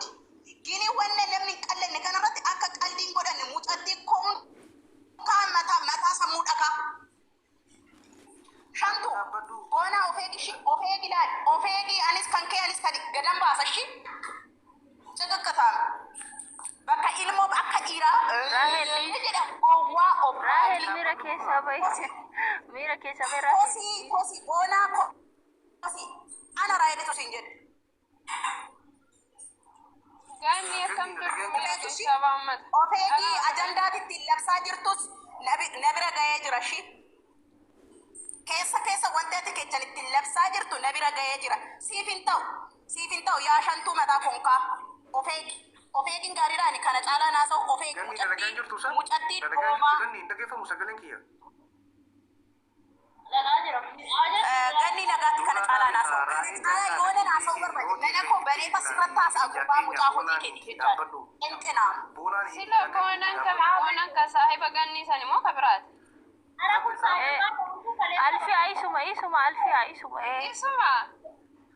qabdi. Gini wanna namni hin qallanne kanarratti akka qaldiin godhanne mucattii konkaa mataa mataa sammuu dhakaa. Shantu boonaa of eegi ishii of eegi laal of eegi anis kan kee anis kan gadan baasa ishii ciqiqqitaam. Bakka ilmoo akka dhiiraa Raahel dhiisi. jedha gowwaa Raahel obbaagii. miira keessaa bahi. Miira keessaa bahi Raahel. Kosii kosii boonaa kosii ana Raahelitu siin jedhe. Gaanni akkam jirtu Of miira eegi ishii keessaa baammata. of eegi Dhalaa ajandaati ittiin labsaa jirtus na bira ga'ee jira ishii. Keessa keessa wanti ati kechan ittiin labsaa jirtu na bira ga'ee jira. Siif hin ta'u. Siif hin ta'u yaa shantuu mataa konkaa. Of eegi. Of eegin gaariidhaani kana caalaa naasa'u of eegi Ganni dalagaa mucattii hin jirtu sa? mucattii Dalagaa hin jirtu doomaa. ganni hin dhageeffamu sagaleen kiyya. Dhagaa jira. Ganni nagaatti kana caalaa naasa'u. Kana caalaa yoona naasa'u barbaade. Mana koo bareeda sirratti haasa'a gurbaa mucaa hojii keeti jechaadha. Qinxinaa. Boonaan hin Sila boonan kan boonan kan saahiba ganni san immoo ka biraati. Ara kun Eh, saahibbaa ta'uu kaleessa Alfiyaa isuma isuma alfiyaa isuma eh. Isuma.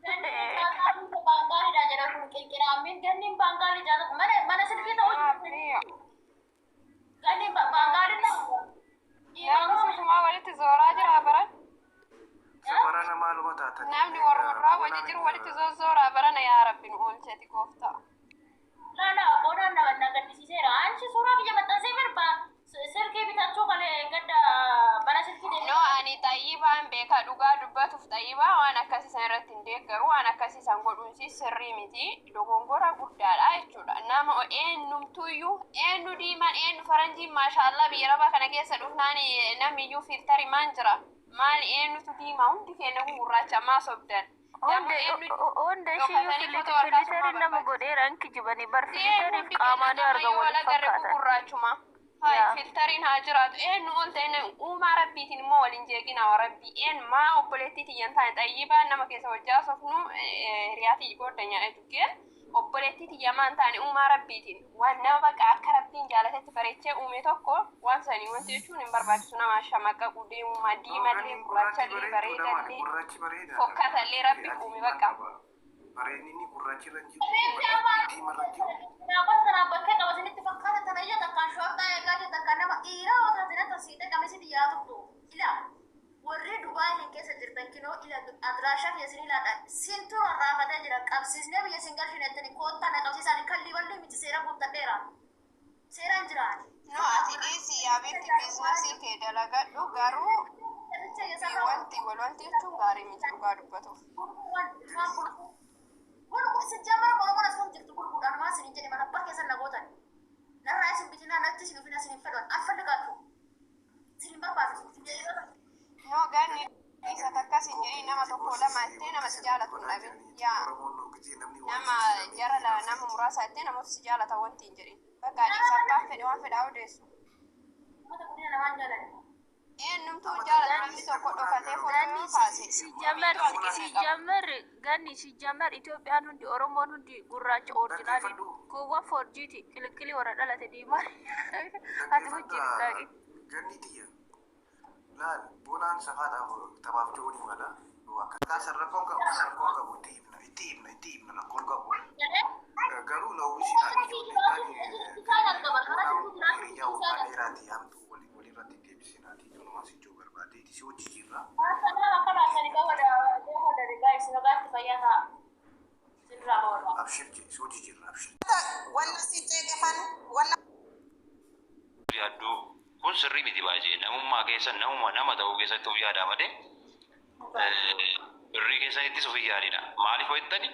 ganni Eh. caasaa baangaaliidha jedha kun qinqiraammiin ganniin baangaalii jaallatu mana mana silkii ta'uu Maafiyya. ganniin baangaaliin nama Namni sifumaa walitti zooraa jira baran. Sabarana maaluma taatanii. Namni warra wajji jiru walitti zozzooraa barana yaa Rabbi nu oolcheeti gooftaa. La la boonaan nama na gaddisiiseera. Anchi suuraa biyya maxxansee barbaa silkii bitachuu kalee gadda mana silkii No, deemee. ani xayyibaan beeka dhugaa dubbatuuf xayyibaa waan akkasii san irratti hin deeggaru waan akkasii san godhuunsi sirrii miti dogongora guddaadha jechuudha. Nama eenyumtuyyuu eenyu diimaan eenyu faranjiin maashaallah biyya arabaa kana keessa dhufnaan namniyyuu filter maan jira maali eenyutu diimaa hundi keenya kun gurraacha maa sobdan. Hunda hunda ishiyyuu Dhokatanii footoo harkaa filter nama barbaachisa. godheera hin kijibanii bar Ee filteriif hundi keenya qaamaanii argan namayyuu wal waliif agarre fakkaatan. gugurraachuma. Hai Yaa. filteriin haa jiraatu. Eenyu ol ta'e uumaa rabbiitiin immoo waliin jeeqina wa rabbii. Een maa obboleettii tiyyan taane xayyibaan nama keessa hojjaa sofnu hiriyaatii goddanyaa jechuudha. Obboleettii tiyya maan taane uumaa rabbiitiin waan nama bakka akka rabbiin jaalatetti bareechee uume tokko waan sanii wanti jechuun hin barbaachisu nama shamaqqaqu deemumaa diimallee gurraachallee bareedallee Gurraachi bareedaadha. fokkatallee rabbi uume bakka. Bareedni inni gurraachi irra hin jiru. Diimarra hin jiru. Namoota kanaan bakkee qaba isinitti fakkaata tana ija takkaan shoorxaa eegaa jirtu takkaan nama dhiiraa yoo taate natti siite qamisitti yaa turtu. Ila warri Dubaay keessa jirtan kinoo ila adiraashaa biyya isin ilaadha. Sintu rarraafatee jira qabsiisnee biyya isin galchine jettanii koottaa na qabsiisaan kalli balli miti seera guuttadheera. Seeraan jiraani. No, ati dhiisi yaabitti business kee dalagadhu garuu wanti wal wanti jechuun gaarii miti dhugaa dubbatuuf. Gulgul sijjamara Oromoon as kan jirtu gulguudhaan maa isin jedhe mana abbaa keessan na gootan. Narraa isin bitinaa natti isin dhufina isin hin fedhan. Alfalligaatu. Isin hin barbaadu. No, ganni dhiisa takkas hin jedhin nama tokko lama jettee nama si jaalatu hin dhabin. Yaa nama jara nama muraasa jettee namoota si jaalatan wanti hin jedhin. Bakka dhiisa abbaan fedhe waan fedhaa odeessu. Uummata guddina namaan jaalladha. Eenyumtuu jaalatu namni tokko dhokatee footoo Ganni yoo kaase. ሲጀመር ሲጀመር ገኒ ሲጀመር Itoophiyaan hundi Oromoon hundi gurraacha original kuuwwan forjiiti qiliqqilii warra dhalate diimaa ati hojii dhaqi. Ganni tiyya. Laal boonaan safaadhaaf taphaaf jiru ni mala. Akka rakkoon qabu rakkoon qabu itti himna itti himna itti himna rakkoon qabu. Garuu na uwwisiidhaan ijoollee hiriyaa waggaa dheeraati hamtu walirratti deebisinaati ijoollumaa si jiru barbaadeeti si hojii jirra. Kanaaf akka laasanii qaba deemuudha guys nagaatti fayyaa ta'a. Sirraa bawala. Abshir si hojii jirra abshir. Wanna si ceeqefan wanna Yaadduu kun sirrii miti baay'ee namummaa keessa namuma nama ta'uu keessatti of yaadaa malee birrii keessanittis of hin yaadina. Maaliif hojjettani?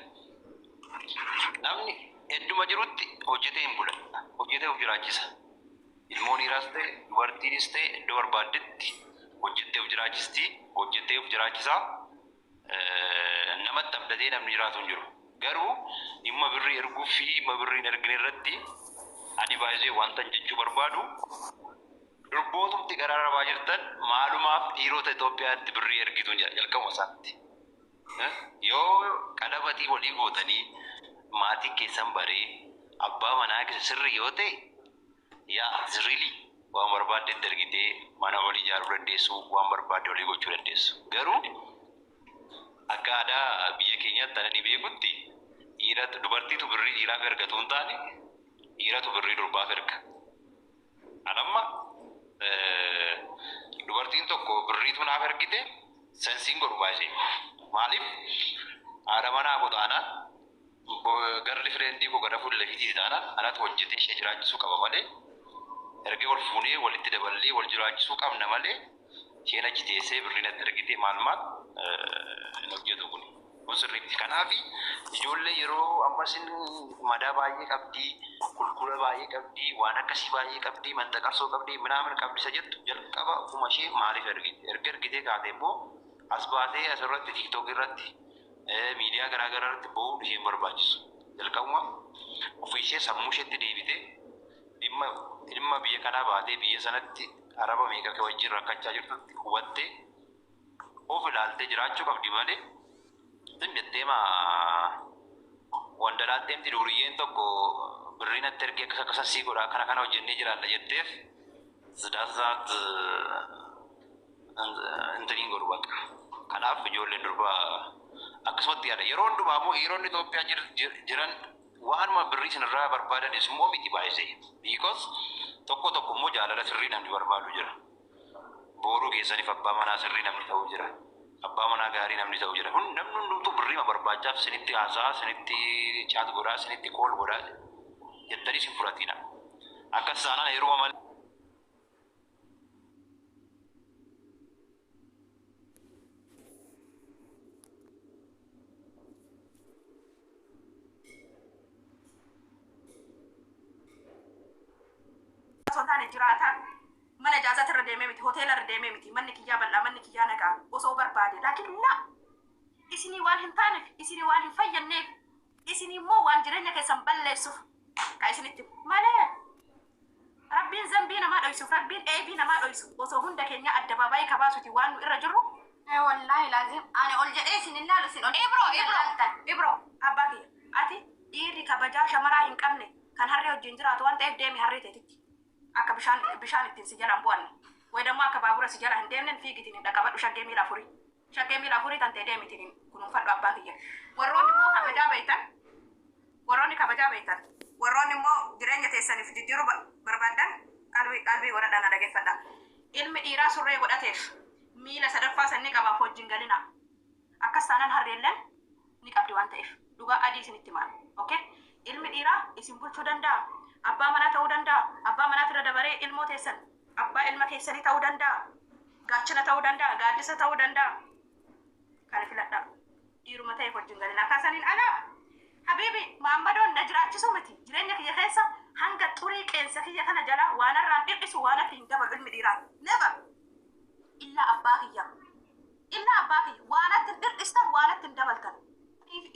Namni hedduma jirutti hojjetee hin bula. Hojjetee of jiraachisa. Ilmoon dhiiraas ta'e dubartiinis ta'e iddoo barbaaddetti hojjettee of jiraachisti. Hojjettee of jiraachisaa. Namatti abdatee namni jiraatu hin jiru. Garuu dhimma birrii erguu fi dhimma birrii hin ergine irratti ani baay'ee wanta jechuu barbaadu durbootumti gara arabaa jirtan maalumaaf dhiirota Itoophiyaatti birrii ergitu jalqabuma isaatti. Yoo qalabatii walii gootanii maatiin keessan baree abbaa manaa keessa sirri yoo ta'e yaa sirriilii waan barbaaddetti ergitee mana olii ijaaruu dandeessu waan barbaadde olii gochuu dandeessu. Garuu akka aadaa biyya keenyaatti ani beekutti Dhiiratu dubartiitu birrii dhiiraaf ergatu hin taane dhiiratu birrii durbaaf erga. Anamma dubartiin tokko birriitu naaf ergite sensiin godhu baay'ee. Maaliif haadha manaa koo taanaan garri fireendii koo gara fuula lafiitii taanaan anatu hojjetee ishee jiraachisuu qaba malee erga wal fuunee walitti daballee wal jiraachisuu qabna malee isheen achi teessee birrii natti ergite maal maal hin hojjetu kuni. Kun sirrii miti. Kanaaf ijoollee yeroo amma isin madaa baay'ee qabdii, kulkula baay'ee qabdii, waan akkasii baay'ee qabdii, mantaqarsoo qabdii, minaamin qabdi isa jettu jalqaba ofuma ishee maaliif ergite? Erga ergitee kaate immoo as baatee asirratti TikTok irratti miidiyaa garaa garaa irratti ba'uun isheen barbaachisu. Jalqabuma ofii ishee sammuu isheetti deebitee dhimma dhimma biyya kanaa baatee biyya sanatti araba meeqa wajjin rakkachaa jirtutti hubattee of ilaaltee jiraachuu qabdi malee zim jettee maa wandalaatteemti duuriyyeen tokko birrii natti ergee akkas akkasa sii godha kana kana hojjennee jiraanna jetteef sidaansaat intiniin godhu bakka. Kanaaf ijoolleen durbaa akkasumatti yaada. Yeroo hundumaa immoo dhiironni Itoophiyaa jiran waanuma birrii isinirraa barbaadanis immoo miti baay'isee. Because tokko tokko immoo jaalala sirrii namni barbaadu jira. Booruu keessaniif abbaa manaa sirrii namni ta'uu jira. Abbaa manaa gaarii namni ta'uu jira. Hun namni hundumtuu birriima barbaachaaf isinitti haasa'a, isinitti chat godhaa, isinitti call godhaa jettanii isin fudhatina. Akkas taanaan heeruma malee. Osoo hin taane jiraataa mana ijaazaati irra deemee miti, hoteela irra deemee miti, manni kiyyaa bal'aa, manni kiyyaa nagaa osoo barbaade, laakiin la isinii waan hin taaneef, isinii waan hin fayyanneef, isinii immoo waan jireenya keessan balleessuuf ka isinitti malee. Rabbiin zambii namaa dhoysuuf, Rabbiin eebii namaa dhoysu osoo hunda keenya addabaabaayii kabaasuti waan nu irra jirru. Wallaahi laazim ani ol jedhee isin hin laalu, isin ol Ibro, Ibro, Ibro, abbaa kiyya, ati dhiirri kabajaa shamaraa hin qabne kan harree wajjin jiraatu waan ta'eef deemi harree teetitti. Akka bishaan bishaan ittiin si jalaan bu'anne. Wayi dammoo akka baabura si jala hin deemnen fiigitiin hin dhaqabadhu shaggee miila afurii. Shaggee miila afurii tan ta'e deemitiin hin kunuunfadhu abbaa kiyya. Warroonni immoo kabajaa beektan, warroonni kabajaa beektan, warroonni immoo jireenya teessaniif jijjiiruu barbaaddan qalbii qalbii godhadhaa na dhageeffadha. Ilmi dhiiraa surree godhateef miila sadaffaa san ni qabaaf wajjin galinaa. Akkas taanaan harreelleen ni qabdi waan ta'eef. Dhugaa adii isinitti himaa. Okay? Ilmi dhiiraa isin bulchuu danda'a. Abbaa manaa ta'uu danda'a. Abbaa manaatirra dabaree ilmoo teessan abbaa ilma keessanii ta'uu danda'a. Gaachana ta'uu danda'a. Gaaddisa ta'uu danda'a. Kana filadhaa. Dhiiruma ta'eef wajjin galinaa. Kaasaniin alaa Habiibi Maammadoon na jiraachisuu miti. Jireenya kiyya keessa hanga xurii qeensa kiyya kana jalaa waan har'aan dhir'isu waan hafe hin dabalu ilmi dhiiraa. Never! Illaa abbaa kiyya. Illaa abbaa kiyya. Waan atti hin dhir'istan, waan atti hin dabaltan.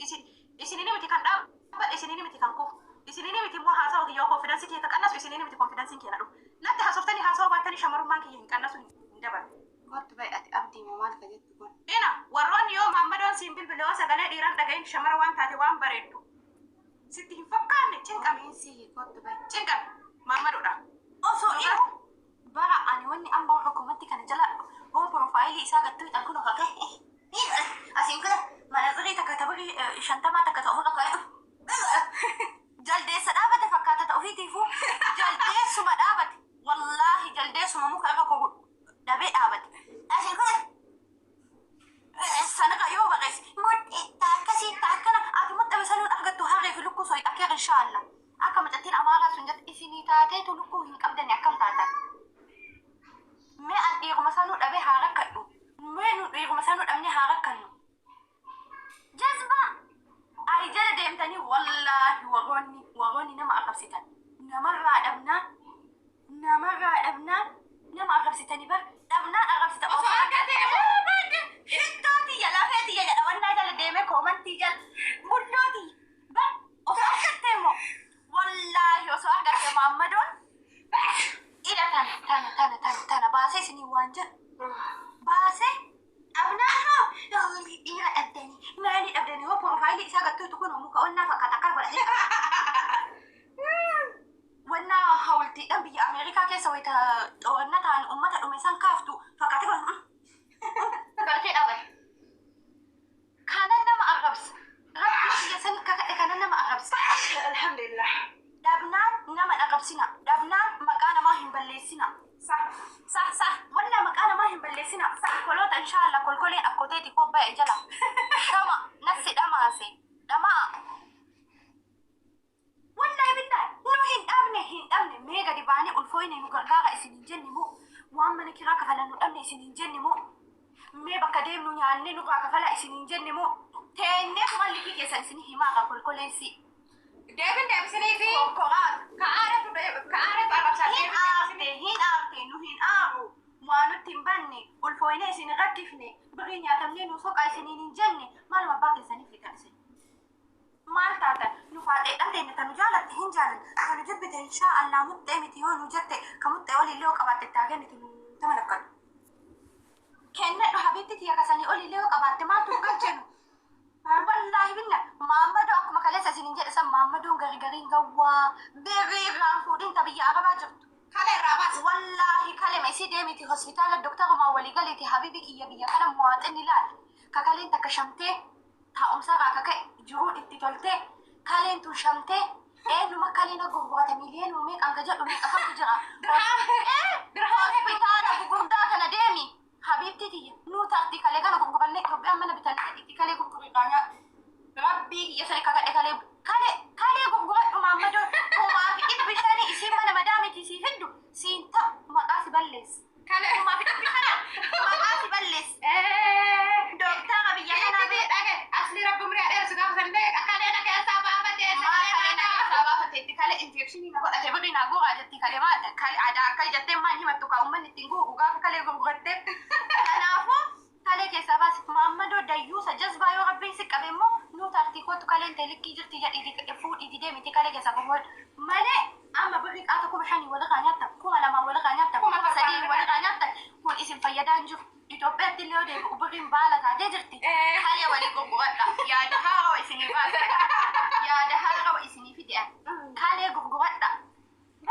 Isin isinini miti kan dhaabbadhe, isinini miti kan kufu. Isinini miti immoo haasawa kiyya yoo confidence kiyya ka qannasu, isinini miti confidence'n kiyya na dhufu. Natti haasoftanii haasawa baattanii shamarummaan kiyya hin qannasu, hin dabalu. Kottu bahi ati abdii moo maal ka jettu kun. Ina warroonni yoo Maammadoon siin bilbile yoo sagalee dhiiraan dhagahin shamara waan taate waan bareeddu sitti hin fakkaanne cinqami. Omiin sii kottu bahi. Cinqami. Maammadoodha. Osoo inni bara ani wanni amma warra komatti kana jala hoo profaayilii isaa gattuu hidhan kun kakee asiin kana manatsirii takka tabirii 50 takka ta'uu kakee jaldeessa dhaabate fakkaata ta'u ofiitiifuu jaldeessuma dhaabate, wallaahi jaldeessuma muka irra koru dhabee dhaabate asiin kana sanirra yoo barreesse mudhii akkasii akkana ati muxxame sanuun argattu harree fi lukkuu soyi akkeer inshaallah akka mucattiin amaaraa sun jette isinii taateetu lukkuu hin qabdani akkam taatan. Mee an dhiiruma sanuu dhabee haa rakkadhu, mee nu dhiiruma sanuu dhabnee haa rakkannu. Jazbaa ay jala deemtanii wallaahi warroonni warroonni nama arrabsitan namarraa dhabnaan, namarraa dhabnaan nama arrabsitanii bar dhabnaan arrabsitan. Osoo argatee Shittoo tiyya lafee tiyya jedha wannaa jala deemee koomantii jala bulloo tiyya bar osoo argattee immoo wallaahi osoo argattee Maammadoon ila tana tana tana tana tana baasee isinii waan jedhu baasee dhabnaa haa dhiira dhabdanii maalii dhabdanii hoo profaayilii isaa gattuutu kun muka onnaa fakkaata akkana godhatee wannaa hawultiidhaan biyya Ameerikaa keessa wayita xoorannaa ta'an uummata dhume san kaaftu fakkaatee kun galchee dhaabate. Kanan nama arrabsa. Rabbi kiyya san kakadhe kanan Alhamdulillah. Dhabnaan nama dhaqabsina. Dhabnaan maqaa namaa hin balleessina. Sah sah sah. Walla maqaa namaa hin balleessina. Koloota inshaallah kolkoleen akkoteeti kobba'e jala. Shama nafsi dhamaase. Dhamaa. Wallahi billahi nu hin dhabne hin dhabne mee gadi baanee ulfooyne nu gargaara isin hin jenne moo waan mana kiraa kafalan nu dhabne isin hin jenne moo mee bakka deemnu nyaannee nurraa kafala isin hin jenne moo teennee kuma likii keessan isin himaa kolkoleensi. Deebin deebisanii fi Konkoraa ka'aaretu arrabsaa hin aarte hin aarte nu hin aaru waa nutti hin banne ulfooyne isin rakkifne birrii nyaatamnee nu soqa isiniin hin jenne maaluma abbaa keessaniif fitan isin. Maal taatan nu faaxeedhaan teenne tanu jaalatte hin jaalan tanu jibbite inshaa Allah muxxee miti yoo nu jette ka muxxee olillee yoo qabaatte itti haa kennitu nu tama lakkatu. Kennadhu habiibti tiyya kasanii olillee yoo qabaatte maaltu nu galchenu. Wallaahi billa maammadoo akkuma kaleessa isiniin jedhe san maammadoon gari gariin gawwaa birrii irraan fuudhin ta biyya arabaa jirtu. Kale irraa baas. Wallaahi kalema isii deemiti hospitaala doktarumaa walii galeeti habiibi kiyya biyya kana muwaaxinni laal kakaleen takka shamtee taa'umsarraa kaka'e jiruun itti toltee kaleen tun shamtee eenyuma kaleen gurgurata miiliyoonuma meeqaan ka jedhu meeqa kamtu jira. Hospitaala gurguddaa kana deemi habiibti tiyya nuu taartii kalee kana gurgurannee Itoophiyaan mana bitannee itti kalee gurgurirraa nyaadhu. Rabbii kiyya sani kakadhe kalee kalee kalee gurguradhu maammadoo 1500 isii mana madaamiti sii fiddu siin ta'u maqaa si balleessa. Kale. 1500 maqaa si balleessa. Doktara biyya kanaa Dhage dhage asli rabbi umrii dheeressu gaafa sanillee kalee na keessaa baafatee maal kalee na keessaa baafateetti kalee infekshinii na godhate birrii naa guuraa jetti kalee maal kalee aadaa akka jettee maal himattu kaa uummanni ittiin guuru gaafa kalee gurgurattee. Kanaafuu kalee keessaa baasi maammadoo dayyuusa jazbaa yoo rabbiin si qabe immoo nuu taartii kootu kaleen ta'e likkii jirti jedhiiti fuudhiiti deemiti kalee keessaa gurguradhu. Malee amma birrii qaata 5000 walirraa nyaatta 2000 walirraa nyaatta 3000 walirraa nyaatta kun isin fayyadaa hin jiru. Itoophiyaatti illee yoo deebi'u birriin baala taatee jirti. Kalee walii gurguradha. Yaada haarawa isinii baasa. Yaada haarawa isinii fide. Kalee gurguradha.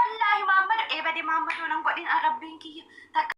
Wallaahi Maammadoo eebade maammadoo nan godhin rabbiin kiyya. Takka